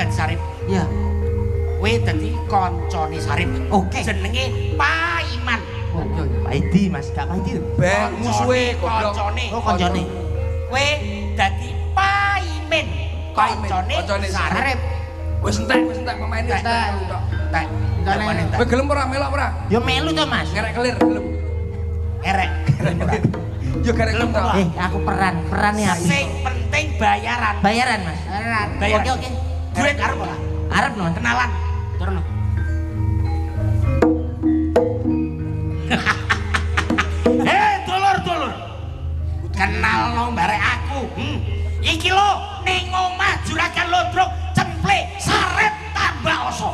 dadi Sarip. Iya. Kowe dadi kancane Sarip. Oke. Jenenge Paiman. Oke. Paidi Mas, gak Paidi. Ben musuhe goblok. Kancane. Oh, kancane. Kowe dadi Paimin. Paimin, Kancane kancane Sarip. Wis entek pemain wis entek tok. Tek. Entek. Kowe gelem ora melok ora? Ya melu to Mas. Ngerek kelir gelem. Erek. Yo garek gelem to. Aku peran ya. Sing penting bayaran. Bayaran Mas. Bayaran. Oke oke. Duit arep ora? Arep no. Kenalan. Turun. Dulur-dulur. Kenal no barek aku. Iki lho ning omah Juragan Ludruk cemple Sarip tambah oso.